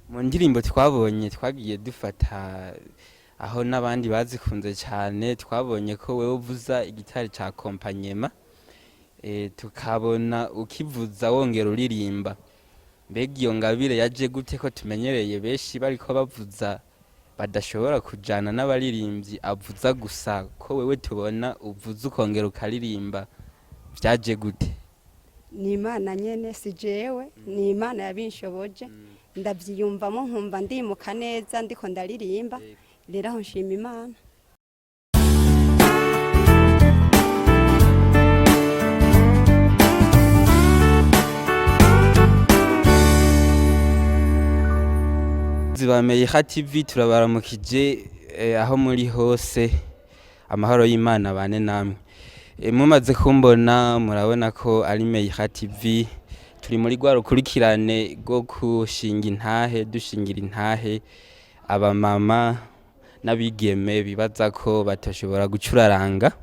Mu ndirimbo twabonye twagiye dufata aho n'abandi bazikunze cyane, twabonye ko wewe uvuza igitari ca accompagnement, tukabona ukivuza wongera uririmba. Mbega iyo ngabire yaje gute, ko tumenyereye benshi bariko bavuza badashobora kujana n'abaririmbyi avuza gusa, ko wewe tubona uvuza ukongera ukaririmba, vyaje gute? Ni Imana nyene, si jewe, ni Imana yabinshoboje. Ndavyiyumvamo, nkumva ndimuka neza ndiko ndaririmba. Rero aho nshima Imana. Ba Meyiha TV turabaramukije, aho muri hose, amahoro y'Imana bane namwe. Mumaze kumbona murabona ko ari Meyiha TV. Turi muri rwa rukurikirane rwo kushinga intahe, dushingira intahe abamama n'abigeme bibaza ko batashobora gucuraranga.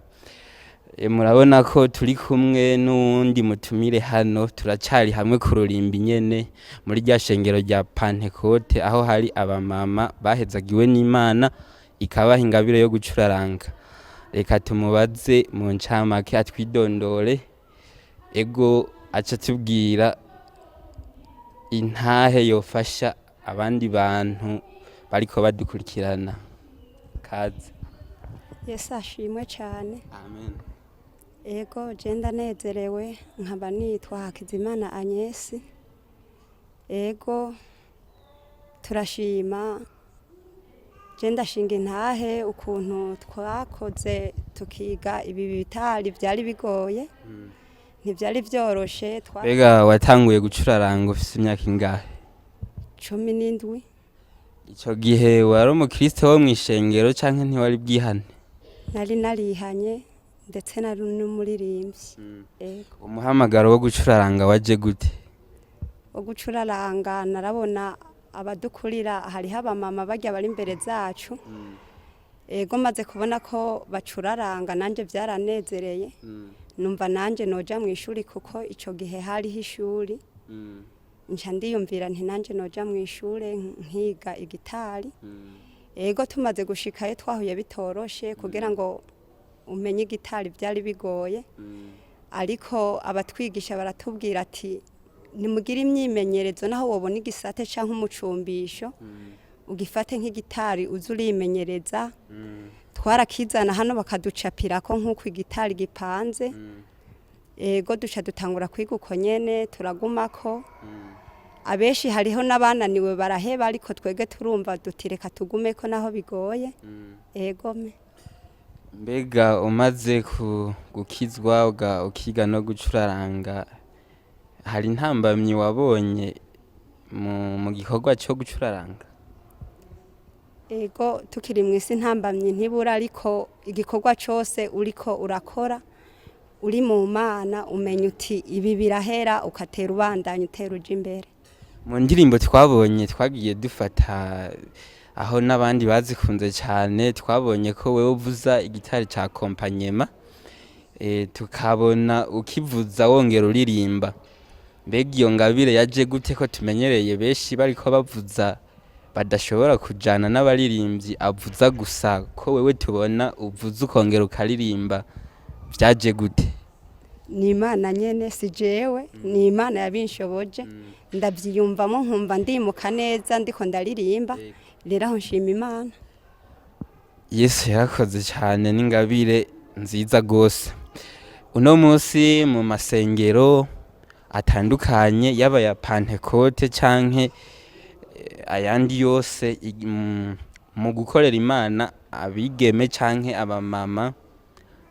Murabona ko turi kumwe n'uwundi mutumire hano, turacari hamwe ku rurimbi nyene muri rya shengero rya Pantekote, aho hari abamama bahezagiwe n'Imana ikabaha ingabire yo gucuraranga. Reka tumubaze mu ncamake, atwidondore, ego aca atubwira intahe yofasha abandi bantu bariko badukurikirana. Kaze. Yesu ashimwe cyane. Amen. Ego, je ndanezerewe, nkaba nitwa Hakizimana Agnès. Ego, turashima. Je ndashinga intahe ukuntu twakoze tukiga ibi bitari, byari bigoye, ntibyari byoroshe. Mbega watanguye gucuraranga ufise imyaka ingahe? 17. Ico gihe wari umukristo wo mw'ishengero canke ntiwari bwihane? Nari narihanye, ndetse nari n'umuririmbyi. Ego. Umuhamagaro wo gucuraranga waje gute? Wo gucuraranga, narabona abadukurira, hariho abamama barya bari imbere zacu. Ego, maze kubona ko bacuraranga nanjye byaranezereye, numva nanjye noja mu ishuri, kuko ico gihe hariho ishuri. Nca ndiyumvira nti nanjye noja mu ishuri nkiga igitari. Ego, tumaze gushikayo twahuye bitoroshe, kugira ngo umenye igitari byari bigoye, ariko abatwigisha baratubwira ati nimugire imyimenyerezo, naho wobona igisate canke umucumbisho ugifate nk'igitari uze urimenyereza. Twarakizana hano bakaducapirako nk'uko igitari gipanze. Ego, duca dutangura kwiga uko nyene, turagumako. Abenshi hariho n'abananiwe baraheba, ariko twege turumva duti reka tugumeko naho bigoye. Egome. Mbega umaze gukizwa ukiga no gucuraranga, hari intambamyi wabonye mu gikorwa cyo gucuraranga? Ego, tukiri mu isi ntambamyi ntibura, ariko igikorwa cose uriko urakora uri mu Mana, umenya uti ibi birahera, ukatera ubandanya, utera uja imbere. Mu ndirimbo twabonye twagiye dufata aho n'abandi bazikunze cyane, twabonye ko wewe uvuza igitari ca accompagnement, tukabona ukivuza wongera uririmba. Mbega iyo ngabire yaje gute, ko tumenyereye benshi bariko bavuza badashobora kujana n'abaririmbyi avuza gusa, ko wewe tubona uvuza ukongera ukaririmba, vyaje gute? Ni Imana nyene, si jewe, ni Imana yabinshoboje. Ndavyiyumvamo, nkumva ndimuka neza ndiko ndaririmba. Rero aho nshima Imana. Yesu yarakoze cyane, n'ingabire nziza rwose. Uno munsi mu masengero atandukanye, yaba ya Pantekote canke ayandi yose, mu gukorera Imana, abigeme canke abamama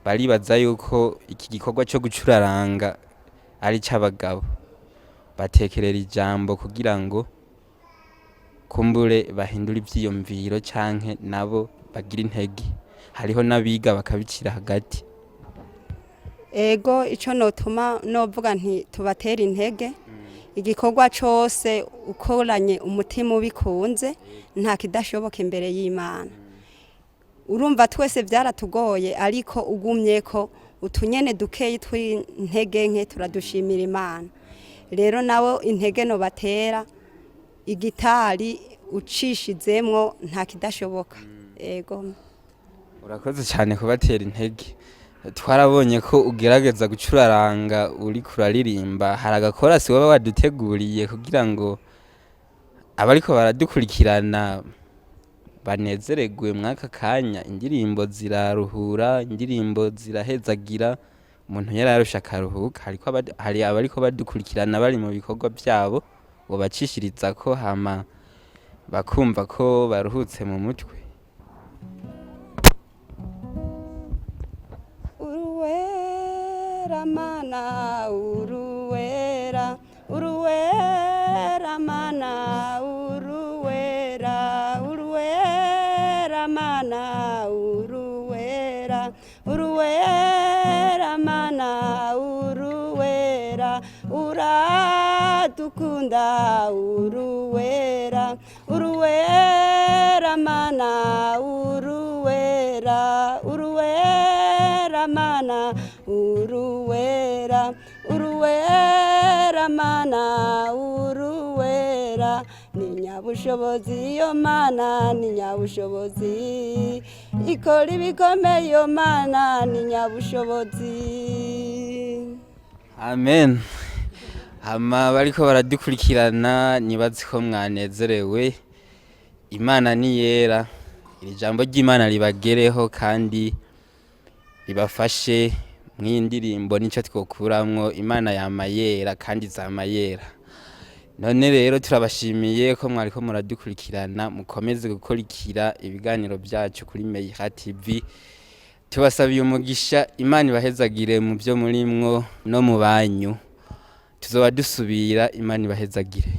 baribaza yuko iki gikorwa cyo gucuraranga ari icy'abagabo. Batekerera ijambo kugira ngo kumbure bahindure ivyiyumviro canke nabo bagira intege. Hariho n'abiga bakabicira hagati. Ego, ico notuma novuga nti tubatera intege: igikorwa cose ukoranye umutima ubikunze, nta kidashoboka imbere y'Imana. Urumva twese byaratugoye, ariko ugumye ko utunyene dukeyi tw'intege nke, turadushimira Imana. Rero nabo intege no batera. Igitari ucishizemwo nta kidashoboka. Ego. Urakoze cyane kubatera intege. Twarabonye ko ugerageza gucuraranga uriko uraririmba. Hari agakorasi waba waduteguriye kugira ngo abariko baradukurikirana banezeregwe mw'aka kanya? Indirimbo ziraruhura, indirimbo zirahezagira, umuntu yararusha akaruhuka. Hariko hari abariko badukurikirana bari mu bikorwa vyabo, wobacishirizako hama bakumva ko baruhutse mu mutwe. Uruwera mana, uruwera, uruwera mana, uruwera, uruwera mana, uruwera, uruwera mana, uruwera, uradukunda, uruwera, uruwera mana, uruwera, uruwera mana, uruwera, uruwera mana, uruwera, ni nyabushobozi iyo mana, ni nyabushobozi ikora ibikomeye iyo mana, ni nyabushobozi. Amen. Hama bariko baradukurikirana, nibazi ko mwanezerewe. Imana ni yera. Iri jambo ry'Imana ribagereho kandi ribafashe mw'iyi ndirimbo, nico twokuramwo: Imana yama yera kandi izama yera. None rero turabashimiye ko mwariko muradukurikirana, mukomeze gukurikira ibiganiro byacu kuri Meyiha TV. Tubasabiye umugisha, Imana ibahezagire mu byo murimwo no mu banyu. Tuzoba dusubira, Imana ibahezagire.